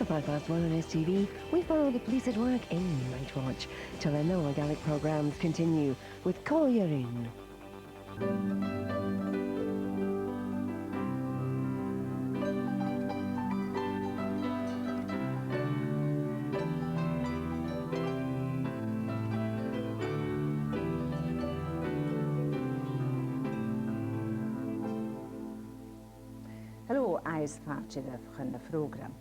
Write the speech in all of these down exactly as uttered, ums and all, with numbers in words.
Five past one on S T V, we follow the police at work in Night Watch. Till then, though, our Gaelic programmes continue with Còmhla Rinn. Hello, agus fàilte dhuibh chun na prògram.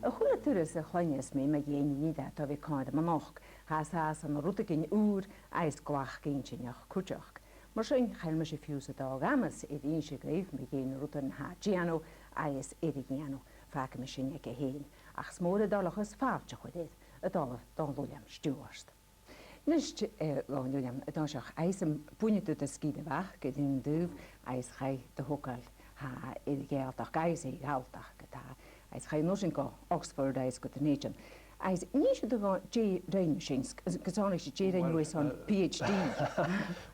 A h-uile turas a chluinneas mi mu dheidhinn nì a tha a' tachairt a-nochd, tha e an sàs ann an rudeigin ùr agus glè inntinneach cuideachd. Mar sin, chaill mise fiù 's an dòchas air innse dhuibh mu dheidhinn na rudan a tha a' dèanamh agus air a dhèanamh. Fàgaidh mi sin aige fhèin. Ach 's mòr an toileachas fàilte a chur air, a' Dòmhnall Uilleam Stiùbhart. A-nis, eh, a Dhòmhnaill Uilleim, an toiseach, agus am buin thu do sgìre a' Bhac, gu dearbh, agus chaidh do thogail, tha, air a' Ghàidhealtachd, agus air a' Ghalltachd, tha, agus chaidh an uair sin gu Oxford agus gu Trinity. Agus nì sinn do bhon, dè rinn thu sin, s-, s-, gu sònraichte dè rinn thu airson, eh, PhD?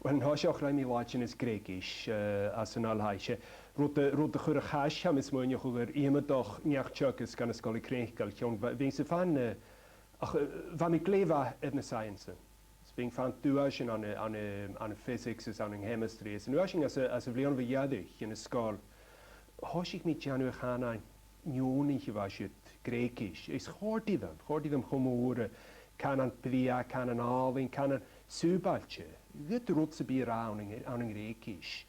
Uill, an toiseach rinn mi Laideann is Greugais, eh, anns an oilthigh. 'S e rud a, rud a chuir a' chais, tha mi a' smaoineachadh, air iomadach neach-teagaisg ann an Sgoil a' Chrìochnaidh, chionn bha, bha mi a' faighinn, eh, Ach, eh, bha mi glè mhath air na science-an. Is bha mi a' faighinn duaisean ann an, ann an, ann an physics is ann an chemistry. Is an uair sin anns a', anns a' bhliadhna mu dheireadh ann an sgoil, thòisich mi a' dèanamh a' chànain neònaich a bha siud, Greugais. Is chòrd e rium, chòrd e rium cho mòr, eh, cànan brèagha, cànan àlainn, cànan sùbailte. Ged rud sam bith a rinn ann an, ann an Greugais.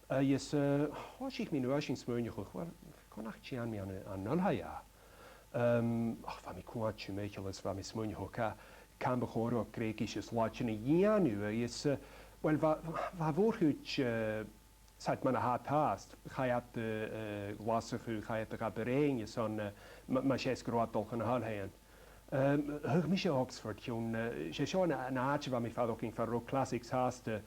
Eh, is, eh, thòisich mi an uair sin a' smaoineachadh, uill, ciamar nach dèan mi ann an, ann an oilthigh e? Ehm, ach bha mi a' coimhead timcheall is bha mi a' smaoineachadh, cà, càit am bu chòir dhomh Greugais is Laideann a dhèanamh, agus, eh, uill, bha, bha, bha a' mhòr-chuid, eh, said mar a tha iad fhathast, chaidh iad, eh, eh, Glaschu, chaidh iad a dh'Obar Dheathain, is ann, eh, ma, ma 's e 's gun robh iad a' dol chun na h-oilthighean. Ehm, thagh mise Oxford, chionn, eh, 's e seo an, an àite a bha mi a' faireachdainn far an robh classics fhathast, eh,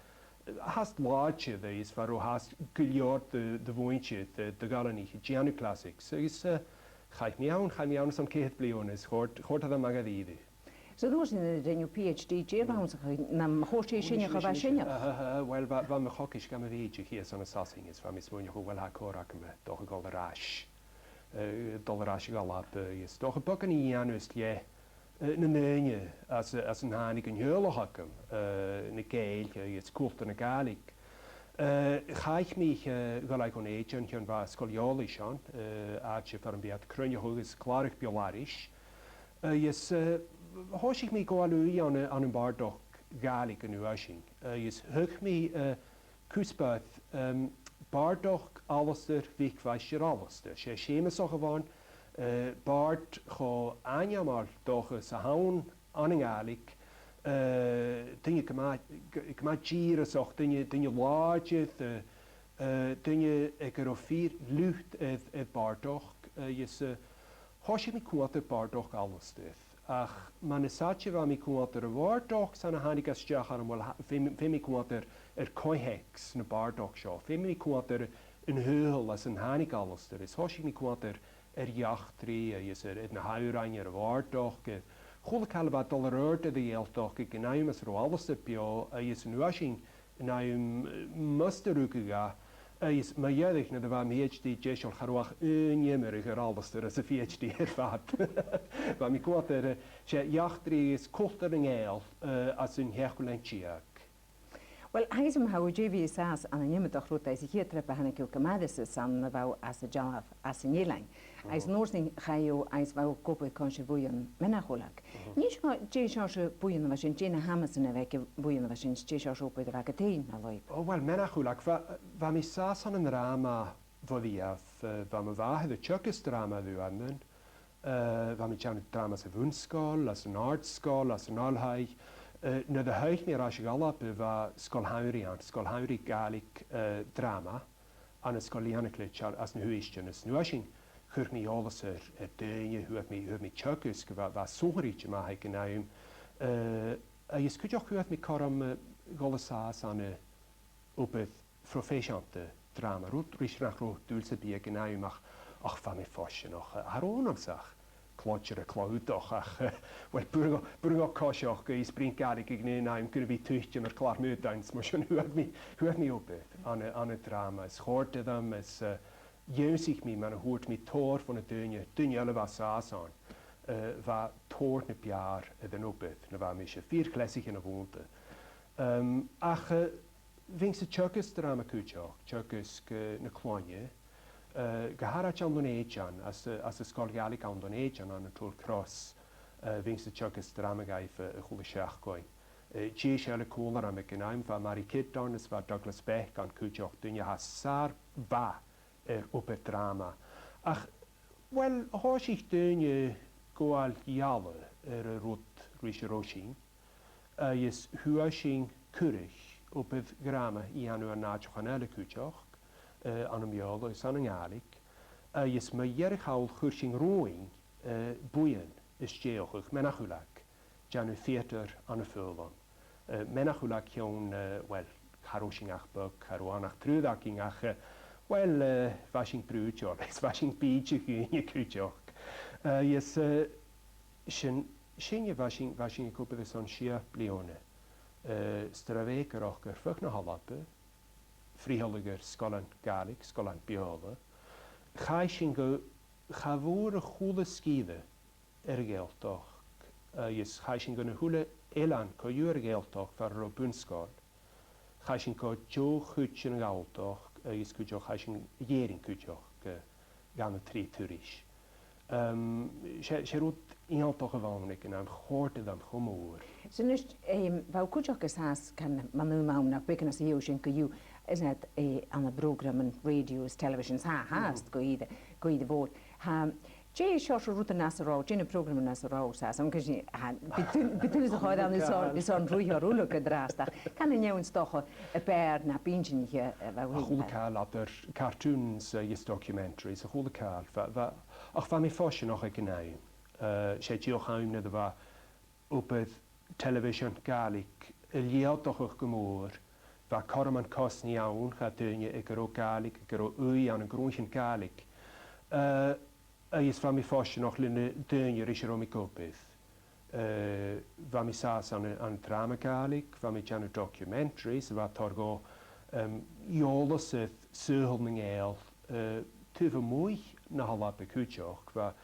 fhathast làidir, is far an robh fhathast gu leòr de, de mhuinntir, de, de dh'oileanaich a' dèanamh classics. Agus, eh, chaidh mi ann, chaidh mi ann airson ceithir bliadhna, is chòrd, chòrd e rium math dha-rìribh. So, an uair sin, nuair a rinn thu PhD, dè bh' ann sa chuid, nam chòrd e sinne, cha bha sinne? Ah, ah, ah, uill, bha, bha mo chogaidh gam bhith shìos ann an Sasainn, is bha mi a' smaoineachadh, uill, tha còir agam, eh, dòcha a dhol air ais. Eh, dol air ais a dh'Alba, eh, is dòcha beagan a dhèanamh às leth, eh, nan daoine às, às an tàinig an teaghlach agam, eh, na Gàidheil, eh, is cultar na Gàidhlig. Eh, chaidh mi, eh, a dhol a Dhùn Èideann, chionn bha sgoil eòlais ann, eh, àite far am bi iad a' cruinneachadh is a' clàradh beul-aithris. Eh, is, eh, thòisich mi a' gabhail ùidh ann an, ann am bàrdachd Ghàidhlig an uair sin. Eh, is thagh mi, eh, cuspair, ehm, bàrdachd Alasdair Mhic Mhaighstir Alasdair. 'S e Seumasach a bh' ann, eh, bàrd cho ainmeil, dòcha, 's a th' ann ann an Gàidhlig, eh, duine gu math, gu, gu math dìorasach, duine, duine làidir, eh, eh, duine aig an robh fìor lùth air, air bàrdachd, eh, is, eh, thòisich mi a' coimhead air bàrdachd Alasdair. Ach mar as fhaide bha mi a' coimhead air a' bhàrdachd 's ann a thàinig e a-steach orm, uill, tha, feumaidh, feumaidh mi coimhead air, air co-theacs na bàrdachd seo. Feumaidh mi coimhead air an t-saoghal às an tàinig Alasdair. Is thòisich mi a' coimhead air, air eachdraidh agus air, air na h-òrain, air a' bhàrdachd, air a h-uile càil a bha a' dol air adhart air a' Ghàidhealtachd aig an àm às an robh Alasdair beò agus an uair sin an àm, eh, mus do rugadh e, agus mu dheireadh nuair a bha am PhD deiseil cha robh ach aon iomradh air Alasdair anns a' PhD air fad. Bha mi a' coimhead air, eh, 's e eachdraidh is cultar nan Gàidheal, eh, às an t-seachdamh linn deug. Uill, tha fhios agam, tha thu air a bhith an sàs ann an iomadach rud, agus a' chiad trip a thàinig thu gu Madison, 's ann a bha thu às an dealbh às an eilean. Agus an uair sin chaidh thu agus bha thu ag obair coimhearsnachd Bhuidheann Mheanbh-chuileag. Nì seo, dè seòrsa buidheann a bha sin, dè na h-amasan a bh' aig Bhuidheann a bha sin, dè seòrsa obair a bh' agad fhèin na lùib? O, uill, Mheanbh-chuileag, bha, bha mi an sàs ann an dràma bho bhith, eh, bha mo mhàthair a' teagasg dràma a bh' ann. Eh, bha mi a' dèanamh dràma sa bhun-sgoil, anns an àrd-sgoil, anns an oilthigh. Eh, nuair a thill mi air ais a dh'Alba, bha sgoil shamhraidh ann, sgoil shamhraidh Gàidhlig, eh, dràma, ann an Sgoil Lìonacleit anns na h-Uibhistean. Is an uair sin, chuir mi eòlas air, air daoine, fhuair mi, fhuair mi teagasg a bha, bha sònraichte math aig an àm. Eh, agus cuideachd fhuair mi cothrom, eh, a dhol an sàs ann an obair phroifeiseanta dràma, rud ris nach robh dùil sam bith aig an àm ach, ach bha mi fortanach, eh, cha robh annamsa ach clòidire clobhdach ach, eh, uill, b' urrainn dhomh, b' urrainn dhomh coiseachd agus bruidhinn Gàidhlig aig an aon àm gun a bhith a' tuiteam air clàr m' aodainn, is mar sin fhuair mi, fhuair mi obair ann an, ann an dràma, is chòrd e rium, is, eh, dh'ionnsaich mi, mar a thuirt mi, tòrr bho na daoine, daoine eile a bha an sàs ann. eh, bha tòrr na b' fheàrr air an obair na bha mise, fìor chleasaiche na bh' annta. Em, ach, eh, bhithinn-sa a' teagasg dràma cuideachd, teagasg, eh, na cloinne, eh, gu h-àraid ann an Dùn Èideann, anns a', anns an Sgoil Ghàidhlig ann an Dùn Èideann, ann an Toll Cross, eh, bhithinn-sa a' teagasg dràma dhaibh, eh, a h-uile seachdain. Eh, dithis eile còmhla rium aig an àm, bha Mary Kidd ann is bha Douglas Beck ann cuideachd, daoine a tha sàr mhath air obair dràma. Ach, uill, thòisich daoine a' gabhail ealla air an rud ris an robh sinn, agus fhuair sinn cuireadh obair dhràma a dhèanamh ann an àiteachan eile cuideachd, eh, ann am Beurla agus ann an Gàidhlig, agus mu dheireadh thall chuir sinn romhainn, eh, buidheann a stèidheachadh, Menachulak, dèanamh theatar ann am Faoilleann. Eh, Menachulak, chionn, eh, uill, cha robh sinn ach beag, cha robh ann ach triùir againn ach, eh, uill, eh, bha sinn brùideil, is bha sinn bìodach dhaoine cuideachd. Eh, is, eh, sin, sin a bha sinn, bha sinn ag obair airson sia bliadhna. Eh, stradbhaidhearachd air feadh na h-Alba, frithealadh air sgoilean Gàidhlig, sgoilean Beurla. Chaidh sinn gu, cha mhòr a h-uile sgìre air a' Ghàidhealtachd, agus chaidh sinn gu na h-uile eilean co-dhiù air a' Ghàidhealtachd far an robh bun-sgoil. Chaidh sinn gu deagh chuid den Ghalltachd, agus cuideachd chaidh sinn a dh'Èirinn cuideachd, eh, dha na trì turais. Em, 's e, 's e rud iongantach a bh' ann aig an àm, chòrd e rium cho mòr. Sin a-nis, em, bha thu cuideachd an sàs, can, mun aon àm no beagan às a dhèidh sin co-dhiù, is iad, eh, ann am prògraman rèidio is television, 's tha, tha, gu ìre, gu ìre mhòr. Tha, dè seòrsa rudan às an robh, dè na prògraman às an robh thu an sàs, an, gus, tha, bidh tu-, bidh tuilleadh a' chòir ann airson, airson ruith air uile gu an-dràsta. Can an fheadhainn 's dòcha a b' fheàrr na b' inntinniche, eh, a bha A h-uile càil, eadar cartoons, eh, is documentaries, a h-uile càil. Bha, bha, ach bha mi fortanach aig an àm. Eh, 's e deagh àm nuair a bha obair television Gàidhlig a' leudachadh gu mòr, bha cothroman cosnaidh ann, chaidh daoine aig an robh Gàidhlig, aig an robh ùidh ann an cruthan Gàidhlig. Eh, agus bha mi fortanach leis na daoine ris an robh mi ag obair. Eh, bha mi an sàs ann an, ann an dràma Gàidhlig, bha mi a' dèanamh documentaries, a bha a' toirt dhomh, em, eòlas air saoghal nan Gàidheal, eh, taobh a-muigh na h-Alba cuideachd. Bha,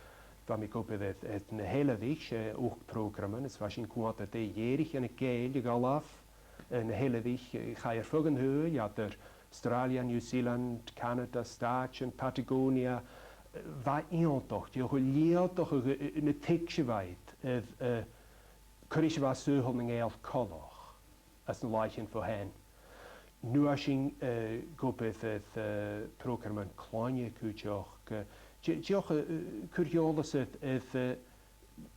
bha mi ag obair air, air na h-Eilthirich, 's e ochd prògraman, is bha sinn a' coimhead air dè dh'èirich dha na Gàidheil a dh'fhalbh, eh, na h-Eilthirich, eh, chaidh air feadh an t-saoghail, eadar Astràilia, New Zealand, Canada, Stàitean, Patagonia, eh, bha e iongantach, dìreach a' leudachadh, eh, eh, na tuigse a bh' aca, eh, eh, cò ris a bha saoghal nan Gàidheal coltach anns na làithean bho shean. An uair sin, eh, ag obair air, eh, prògraman cloinne cuideachd, eh, dì-, dìreach, eh, eh, cur eòlas air, air, eh,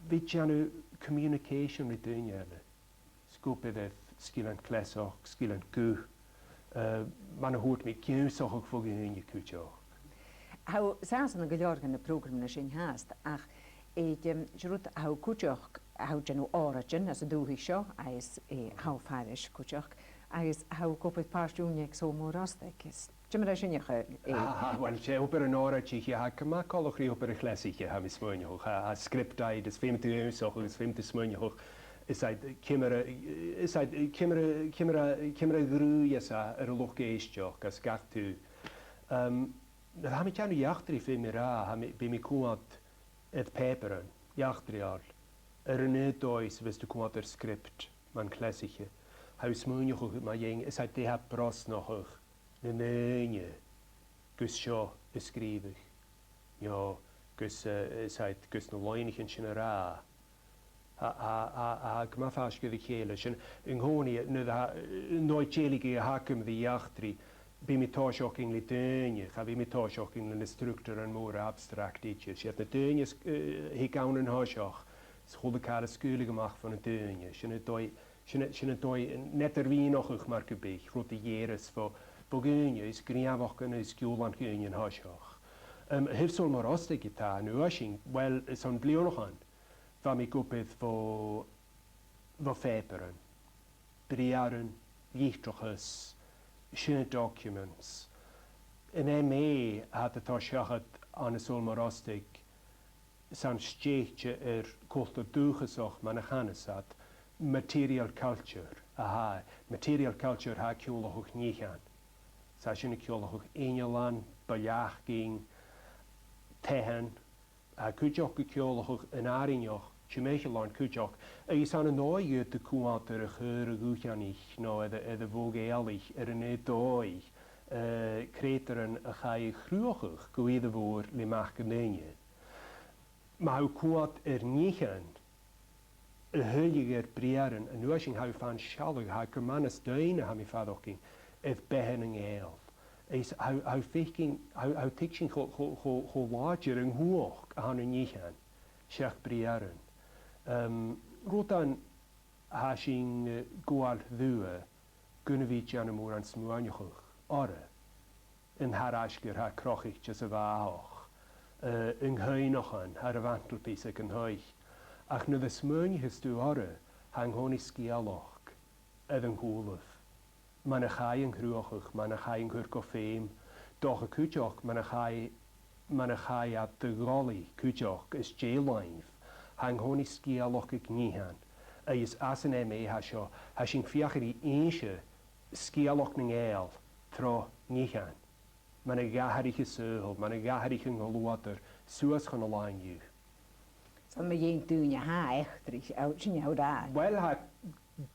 bhith a' dèanamh communication ri daoine eile. 'S ag obair air sgilean cleasachd, sgilean guth, eh, mar a thuirt mi, ag ionnsachadh bho dhaoine cuideachd. Tha thu an sàs ann an gu leòr de na prògraman sin fhathast, ach, eh, dè, 's e rud, tha thu cuideachd, tha thu a' dèanamh òraidean anns an dùthaich seo, agus, eh, tha thu a' faireachdainn cuideachd, agus tha thu ag obair pàirt-ùine aig Sabhal Mòr Ostaig, is ciamar a tha sin a' dol, eh? Ah, ah, uill, 's e obair an òraidiche, tha e gu math coltach ri obair a' chleasaiche, tha mi a' smaoineachadh, tha, tha script agad, is feumaidh tu ionnsachadh, agus feumaidh tu smaoineachadh, is e, ciamar a, is e, ciamar a, ciamar a, ciamar a ghrùdhas e air an luchd-èisteachd, anns gach taobh. Em, nuair a tha mi a' dèanamh eachdraidh, feumaidh mi ràdh, tha mi, bidh mi a' coimhead air pàipearan eachdraidheil, air an aon dòigh 's a bhios tu a' coimhead air script mun chleasaiche. Tha thu a' smaoineachadh mu dheidhinn, is e, dè tha a' brosnachadh nan daoine gus seo a sgrìobhadh, no gus, eh, is e, gus na loidhnichean sin a ràdh. A, a, a, a, gu math faisg air a chèile. Sin, an-còmhnaidh, nuair a, an dòigh dèiligeadh a th' agam ri eachdraidh, bidh mi a' tòiseachadh le daoine, cha bhi mi a' tòiseachadh le na structaran mòra abstract idir. 'S iad na daoine, eh, a thig ann an toiseach, 's a h-uile càil a' sgaoileadh a-mach bho na daoine. Sin an dòigh, sin an, sin an dòigh, an eadar-mhìneachadh mar gum biodh, rud a dh'èireas bho, bho dhaoine, is gnìomhachdan is giùlan dhaoine an toiseach. Em, a thaobh Sabhal Mòr Ostaig a-tà, an uair sin, uill, airson bliadhnaichean, bha mi ag obair bho, bho phàipearan, briathran, litreachas, sin na documents. An M A a tha a' tòiseachadh ann an Sabhal Mòr Ostaig, 's ann stèidhichte air cultar dùthchasach mar a chanas iad, material culture a tha e. Material culture, tha e a' ciallachadh nithean. Tha sin a' ciallachadh innealan, buidheann, taighean, Tha e cuideachd a' ciallachadh an àrainneachd, timcheall oirnn cuideachd, agus ann an dòigh ged a chunnaic thu a' chur a dhùthchanaich no air a, air a' bhogha-eòlaich air an aon dòigh, eh, creutairean a chaidh a chruthachadh gu ìre mhòr le mac an duine. Ma tha thu a' coimhead air nithean, a thuilleadh air briathran, an uair sin tha thu a' faighinn sealladh, tha gu math nas doimhne, tha mi a' faireachdainn, air beatha nan Gàidheal. Is tha, tha thu a' faicinn, tha, tha thu a' tuigsinn cho, cho, cho, cho làidir an cumhachd a th' ann an nithean, seach briathran. Em, rudan a tha sinn, eh, a' gabhail riutha, gun a bhith a' dèanamh mòran smaoineachadh orra. An tarraisgeir a tha crochaichte sa bhàthach, eh, an cuimhneachan air a' mhantelpiece aig an taigh. Ach nuair a smaoinicheas tu orra, tha an-còmhnaidh sgeulachd air an cùlaibh. Mar a chaidh an cruthachadh, mar a chaidh an cur gu feum, 's dòcha cuideachd, mar a chaidh, mar a chaidh iad a dholaidh cuideachd às dèidh làimh, tha an-còmhnaidh sgeulachd aig nithean. Agus anns an M A a tha seo, tha sinn a' feuchainn ri innse sgeulachd nan Gàidheal tro nithean. Mar a dh'atharraich an saoghal, mar a dh'atharraich an co-luatar suas chun an latha an-diugh. So mu dheidhinn daoine a tha eachdraidh, a, sin a tha thu ag ràdh. Uill, tha,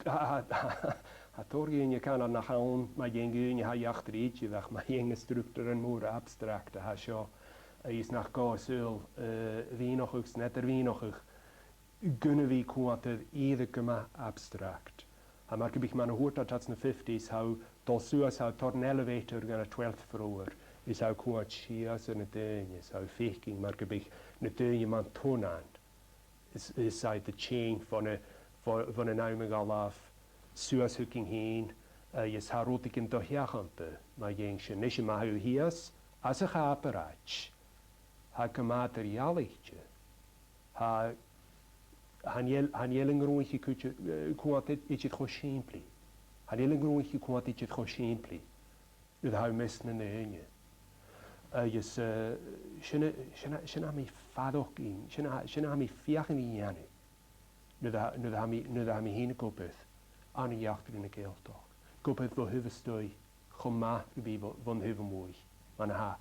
tha, tha, tha tòrr dhaoine a' cantainn nach ann mu dheidhinn dhaoine a tha eachdraidh idir, ach mu dheidhinn na structaran mòra abstract a tha seo, agus nach gabh an saoghal, eh, mhìneachadh 's an eadar-mhìneachadh. Gun a bhith a' coimhead air ìre gu math abstract. Tha mar gum biodh, mar a thuirt iad anns na fifties, tha thu a' dol suas, tha thu a' toirt an elevator gun an twelfth floor, is tha thu a' coimhead sìos air na daoine, is tha thu a' faicinn mar gum biodh na daoine mar thonan. Is, is tha iad a' tighinn bhon a, bho-, bhon an àm a dh'fhalbh suas thugainn fhìn, agus tha rudeigin do-sheachanta mu dheidhinn sin. Nise, ma tha thu shìos anns a' chàbaràid, tha e gu math eadar-dhealaichte. Tha, chan eil, chan eil an gnothaich a' cuid, eh, coimhead idir cho sìmplidh. Chan eil an gnothaich a' coimhead idir cho sìmplidh nuair a tha thu am measg nan daoine. Agus, eh, sin a, sin a, sin a tha mi a' faireachdainn, sin a, sin a tha mi a' feuchainn ri dhèanamh nuair a, nuair a tha mi, nuair a tha mi fhìn ag obair ann an eachdraidh na Gàidhealtachd. Ag obair bho thaobh a-staigh cho math ri bhith bho, bhon taobh a-muigh, mar a tha a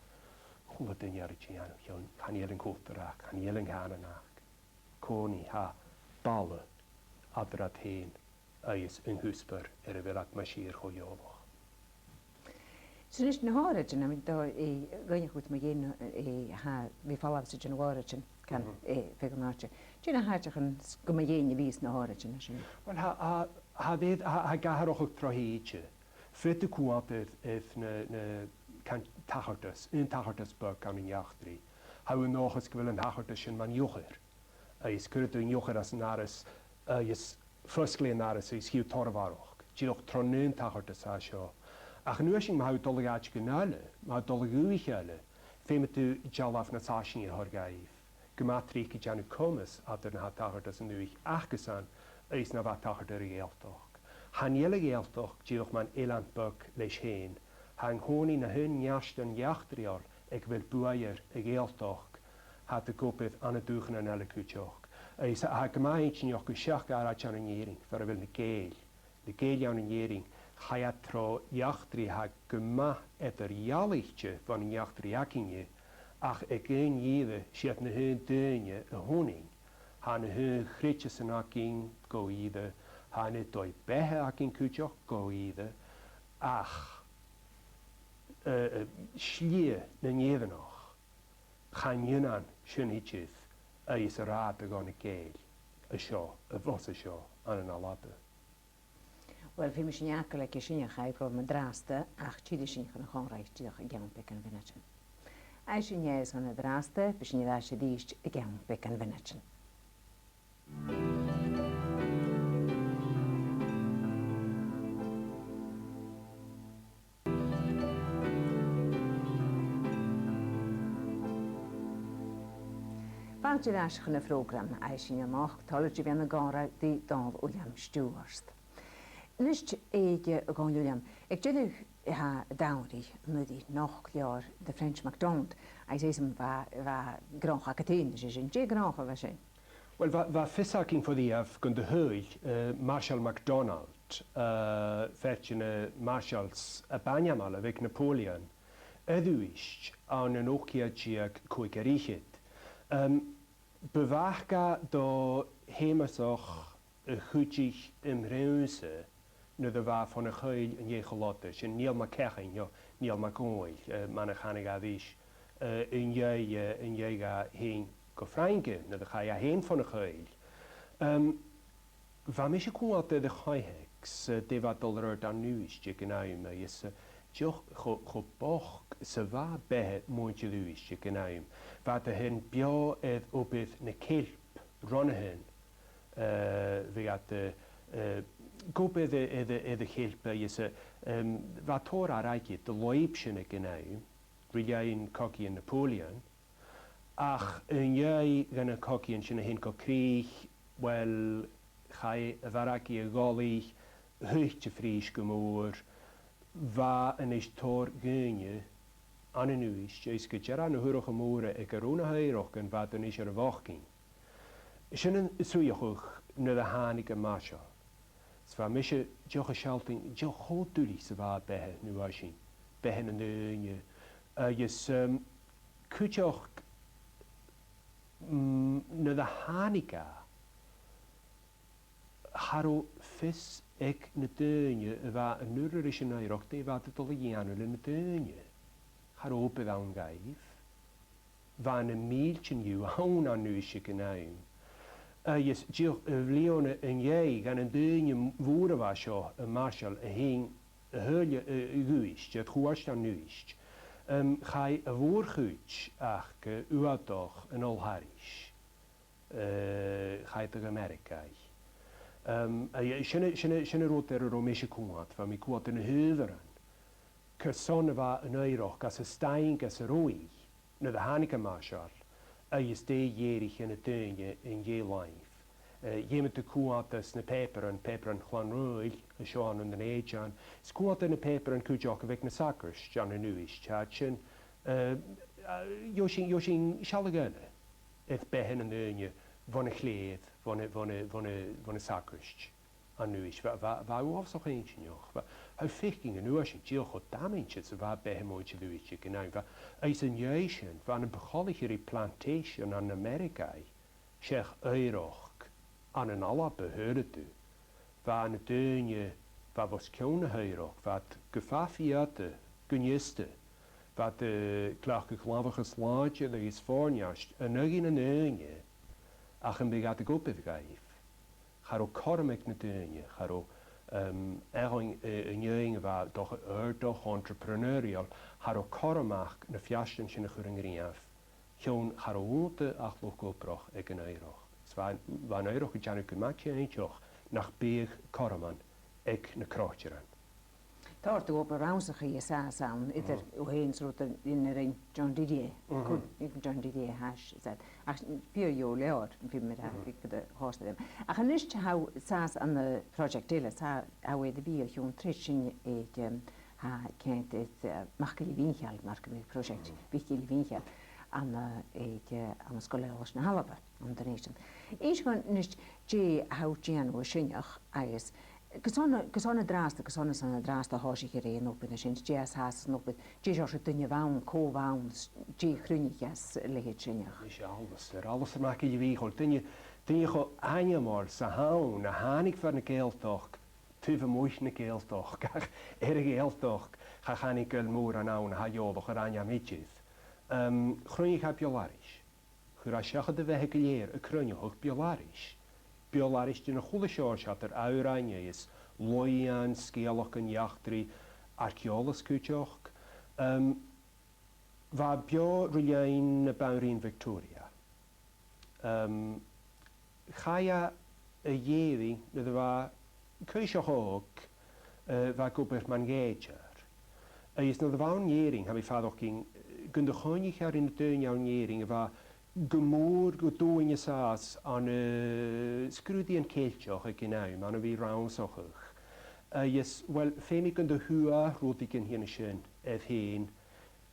h-uile duine air a dèanamh, chan, chan eil an cultar aca, chan eil an cànan aca. An-còmhnaidh tha balla eadar iad fhèin agus an cuspair air a bheil iad math fhèin cho eòlach. Sin is na h-òraidean, I mean, do, eh, dh'fhaighnich thu mu dheidhinn, eh, tha, bhith a' falbh às a dèidh na h-òraidean, can, Mhm. eh, feadh an àite. Dè na h-àiteachan s-, gu mu dheidhinn a bhios na h-òraidean a sin? Uill, tha, tha, tha, tha, tha e ag atharrachadh tro thìde. Feuch a' coimhead air, air na, na, can, tachartas, aon tachartas beag ann an eachdraidh. Tha thu an dòchas gu bheil an tachartas sin mar iuchair. Agus cuiridh tu an iuchair anns an doras, agus fosglaidh an doras agus chì thu tòrr a bharrachd. Dìreach tron aon tachartas a tha seo. Ach an uair sin, ma tha thu a' dol a dh'àiteigin eile, ma tha thu a' dol a dhùthaich eile, feumaidh tu dealbh nas fharsainge a thoirt dhaibh. Gu math tric a' dèanamh coimeas eadar na tha a' tachairt anns an dùthaich acasan agus na bha a' tachairt air a' Ghàidhealtachd. Chan eil a' Ghàidhealtachd dìreach mar eilean beag leis fhèin. Tha an-còmhnaidh na h-aon neartan eachdraidheil aig a bheil buaidh air a' Ghàidhealtachd, tha iad ag obair ann an dùthchannan eile cuideachd. Agus tha, tha e gu math inntinneach gu seachd àraid ann an Èirinn, far a bheil na Gàidheil. Na Gàidheil ann an Èirinn, chaidh iad tro eachdraidh a tha gu math eadar-dhealaichte bhon an eachdraidh againne, ach aig aon ìre 's iad na h-aon daoine a th' annainn. Tha na h-aon chreideasan againn gu ìre, tha na dòigh-beatha againn cuideachd gu ìre, ach, eh, eh, slighe nan Èireannach, chan ionann sin idir agus an rathad a ghabh na Gàidheil an seo, a-bhos an seo, ann an Alba. Uill, feumaidh sinn fhàgail aige sin a chaidh gu an-dràsta, ach tillidh sinn chun a' chòmhraidh dìreach aig ceann beagan mhionaidean. Agus sin e, 's ann an-dràsta, bidh sinn air ais a-rithist aig ceann beagan mhionaidean. Fàilte air ais chun a' phrògram, agus sinn a-nochd toilichte a bhith ann an còmhradh ri Dòmhnall Uilleam Stiùbhart. A-nis, a Dhòmhnaill Uilleim, aig deireadh, tha, an t-samhraidh, an-uiridh, nochd leabhar The French MacDonald, agus esan, bha, bha gnothach agad fhèin ris a sin. Dè an gnothach a bha sin? Uill, bha, bha fios againn fo-dhiù gun do thuig, eh, Marshal MacDonald, eh, fear de na Marshals a b' ainmeile a bh' aig Napoleon, air Uibhist ann an ochd ceud deug còig air fhichead. Em, bu mhac dha do Sheumaiseach a chuidich am prionnsa nuair a bha e fon a' choill an dèidh cho-là-da, sin Niall MacEachainn, no Niall MacDhòmhnaill, eh, mar a chanadh e ris, eh, an dèidh, eh, an dèidh dha fhèin gu Fraing nuair a chaidh e fhèin fon a' choill. Em, bha mise a' coimhead air a' choitheachd 's, eh, dè bha a' dol air adhart ann an Uibhist aig an àm, agus, eh, dìreach cho, cho bochd 's a bha beatha muinntir Uibhist aig an àm. Bha iad a' faighinn beò air obair na ceilp, ron a sin, eh, bha iad, eh, eh, ag obair air, air, air a' cheilp agus, eh, em, bha tòrr fhathast de lùib sin aig an àm, ri linn cogaidhean Napoleon, ach an dèidh dha na cogaidhean sin a thighinn gu crìch, uill, chaidh a' mhargaidh a dholaidh, thuit a' phrìs gu mòr, bha a-nis tòrr dhaoine ann an Uibhist, is gu dearbh na h-urracha mòra aig an robh na h-oighreachdan, bha iad a-nis air a bhochdainn. Sin an suidheachadh nuair a thàinig am Marshal. Is bha mise dìreach a' sealltainn dìreach cho duilich 's a bha beatha an uair sin, beatha nan daoine, agus, em, cuideachd, mm, nuair a thàinig e, cha robh fios aig na daoine a bha an urra ris an oighreachd dè bha iad a' dol a dhèanamh le na daoine. Cha robh obair ann dhaibh. Bha na mìltean dhiubh ann an Uibhist aig an àm. Agus dìreach a' bhliadhna an dèidh dha na daoine mòra a bha seo, am Marshal, a thighinn a thadhal, eh, a dh'Uibhist, air chuairt ann an Uibhist, em, chaidh a' mhòr-chuid aca, eh, fhuadach a-null thairis. Eh, chaidh iad gu Ameireagaidh. Em, a, sin, sin, sin an rud air an robh mise a' coimhead, bha mi a' coimhead air na h-adhbharan carson a bha an oighreachd anns an staing anns an robh i nuair a thàinig am Marshal, agus dè dh'èirich dha na daoine an dèidh làimh. Eh, dh'fheumadh tu coimhead anns na pàipearan, pàipearan Chlann Raghnaill, an seo ann an Dùn Èideann, is coimhead anns na pàipearan cuideachd a bh' aig na sagairt ann an Uibhist, tha sin, eh, eh, gheibh sinn, gheibh sinn sealladh eile air beatha nan daoine bhon a' chlèir, bhon a', bhon a', bhon a', bhon a' shagairt ann an Uibhist. Bha, bha, bha e uabhasach inntinneach. Bha, tha thu a' faicinn an uair sin dìreach cho damainte 's a bha beatha muinntir Uibhist aig an àm. Bha, agus an dèidh sin, bha na bu choltaiche ri plantation ann an Ameireagaidh, seach oighreachd ann an Alba, shaoileadh tu. Bha na daoine, bha os cionn na h-oighreachd, bha iad gu fa-, fiadhaich, gun fhiosta. Bha iad, eh, a' cleachdadh làmhachas làidir agus fòirneart an aghaidh nan daoine, ach am biodh iad ag obair dhaibh? Cha robh cothrom aig na daoine, cha robh, em, eadhon, eh, an fheadhainn a bha, 's dòcha, àrdach, entrepreneurial, cha robh cothrom aca na feartan sin a chur an gnìomh. Chionn cha robh annta ach luchd-obrach aig an oighreachd. Is bha, bha an oighreachd a' dèanamh gu math cinnteach nach biodh cothrom ann aig na croitearan. Tha thu ag obair rannsachaidh an sàs ann, eadar thu fhèin 's rud a rinn John Didier. Mhm. Cò, John Didier, tha, is that. Ach bidh e leòr, bidh mi ag ràdh, gu do chòsta rium. Ach a-nis tha thu an sàs ann am project eile, tha, tha thu air a bhith o chionn treis, sin e, em, tha ceangailte ri, eh, Mac Gille Mhìcheil, mar gum biodh, project Mhic Gille Mhìcheil, ann an, eh, ann an Sgoil Eòlais na h-Alba, ann an Dùn Èideann. Innis dhuinn a-nis dè tha thu a' dèanamh an sin, agus carson, carson an-dràsta, carson 's ann an-dràsta a thòisich thu air an obair sin, dè tha sàs san obair, dè seòrsa duine a bh' ann, cò bh' ann, dè chruinnich e às a leithid sin? Is e Alasdair, Alasdair Mac Gille Mhìcheil, duine, duine cho ainmeil 's a th' ann, a thàinig far na Gàidhealtachd, taobh a-muigh na Gàidhealtachd, ach air a' Ghàidhealtachd, cha chanainn gu bheil mòran ann a tha eòlach air ainm idir. Em, chruinnich e beul-aithris. Chuir e seachad a bheatha gu lèir a' cruinneachadh beul-aithris. Beul-aithris den a h-uile seòrsa, eadar òrain is laoidhean, sgeulachdan, eachdraidh, arc-eòlas cuideachd. Em, bha e beò ri linn na Banrigh Victoria. Em, chaidh e a dh'Èirinn nuair a bha e cuimseach òg, eh, bha e ag obair mar ghèidsear. Agus nuair a bha e ann an Èirinn, tha mi a' faireachdainn, eh, gun do choinnich e ri na daoine ann an Èirinn a bha gu mòr, gu domhainn an sàs ann an, eh, sgrùdaidhean Ceilteach aig an àm, ann a bhith rannsachadh. Agus, uill, feumaidh gun do fhuair e rudeigin dhen sin air fhèin,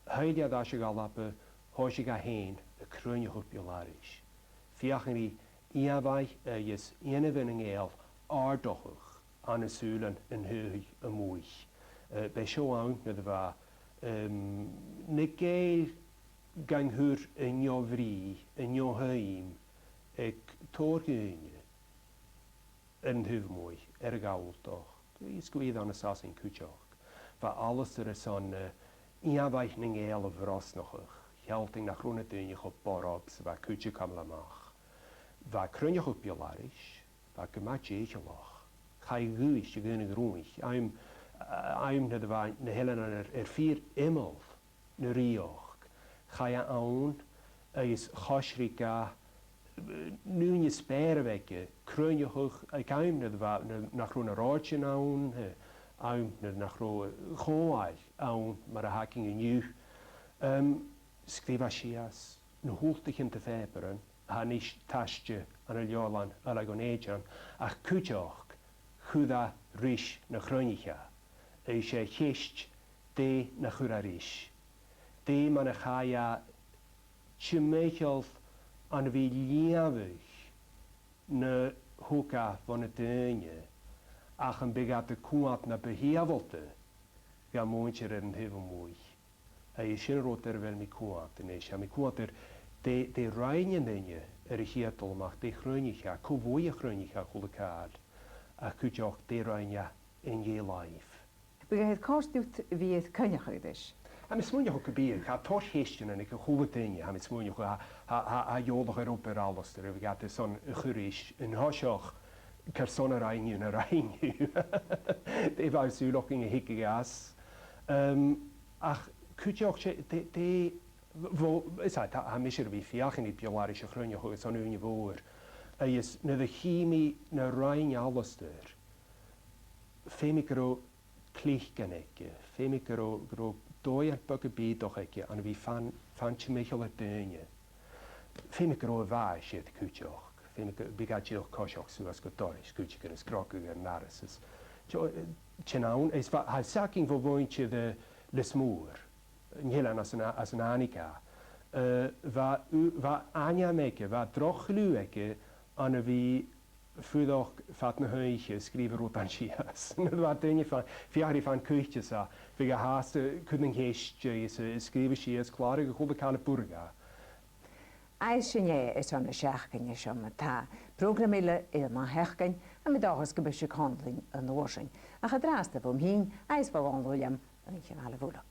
thill e air ais a dh'Alba, thòisich e fhèin a' cruinneachadh beul-aithris. Feuchainn ri ìomhaigh agus inbhe nan Gàidheal àrdachadh ann an sùilean an t-saoghail a-muigh. Eh, b' e seo an àm nuair a bha, em, na Gàidheil gun d' fhuair an neo-bhrìgh, an neo-shuim aig tòrr dhaoine air an taobh a-muigh, air a' Ghalltachd, is gu h-àraidh ann an Sasainn cuideachd. Bha Alasdair airson, eh, ìomhaigh nan Gàidheal a bhrosnachadh, shealltainn nach robh na daoine cho borb 's a bha cuid a' cumail a-mach. Bha cruinneachadh beul-aithris, bha e gu math dèidhealach. Chaidh a dh'Uibhist a dh'aona-ghnothach, àm, àm nuair a bha na h-Eileanan air, air fìor iomall na rìoghachd. Chaidh e ann agus choisrig e, eh, an ùine speur a bh' aige, cruinneachadh aig àm nuair a bha, na, nach robh na rathaidean ann, eh, àm nuair nach robh, eh, comhairle ann mar a th' againn an-diugh. Em, sgrìobh e sìos na h-ultaichean de phàipearan a tha a-nis taisgte ann an Leabharlann Oilthigh Dhùn Èideann, ach cuideachd chuir e ris na chruinnich e. Agus 's e a' cheist dè na chuir e ris. Dè mar a chaidh e timcheall ann a bhith a' leughadh na thog e bho na daoine, ach am biodh iad a' coimhead na bu shìobhalta dha muinntir air an taobh a-muigh. Agus sin an rud air a bheil mi a' coimhead a-nis. Tha mi a' coimhead air dè, dè rinn an duine air a' chiad dol a-mach, dè chruinnich e, cò bhuaithe a chruinnich e a h-uile càil, ach cuideachd dè rinn e an dèidh làimh. Bhiodh e air còrdadh riut a bhith air coinneachadh ris? Tha mi a' smaoineachadh gum biodh, tha tòrr cheistean aig a h-uile duine, tha mi a' smaoineachadh, tha, tha, tha, tha eòlach air obair Alasdair, a bhiodh iad airson a chur ris, an toiseach, carson a rinn thu na rinn thu. Dè bha thu sùileachadh a thigeadh às. Em, ach cuideachd, 's e, dè, dè, bho, is e, tha, tha mise air a bhith a' feuchainn ri beul-aithris a chruinneachadh airson ùine mhòr. Agus nuair a chì mi na rinn Alasdair, feumaidh gun robh clicean aige, feumaidh gun robh, gun robh dòigh beag bìodach aige ann a bhith a' faighinn, faighinn timcheall air daoine. Feumaidh gun robh a' bhàs air cuideachd, feumaidh gum biodh e dìreach a' coiseachd suas gu doras cuideigin is a' crodadh air an doras is, tha, tha sin ann, is bha, tha fhios againn bho mhuinntir, eh, Lios Mòr, an t-eilean às an, às an tàinig e. Eh, bha, bha ainm aige, bha droch chliù aige ann a bhith a' fuireach fad na h-oidhche a' sgrìobhadh rudan sìos. Nuair a bha daoine a' fa-, a' feuchainn ri faighinn cuidhteas, bhiodh e fhathast, eh, a' cur nan ceist, eh, is, eh, a' sgrìobhadh sìos, clàradh a h-uile càil a b' urrainn dha. Agus sin e airson na seachdain seo ma-thà. Prògram eile air an ath-sheachdain, tha mi an dòchas gum bi sibh còmhla rinn an uair sin. Ach an-dràsta bhuam fhìn, agus bho Dhòmhnall Uilleam, oidhche mhath leibh uile.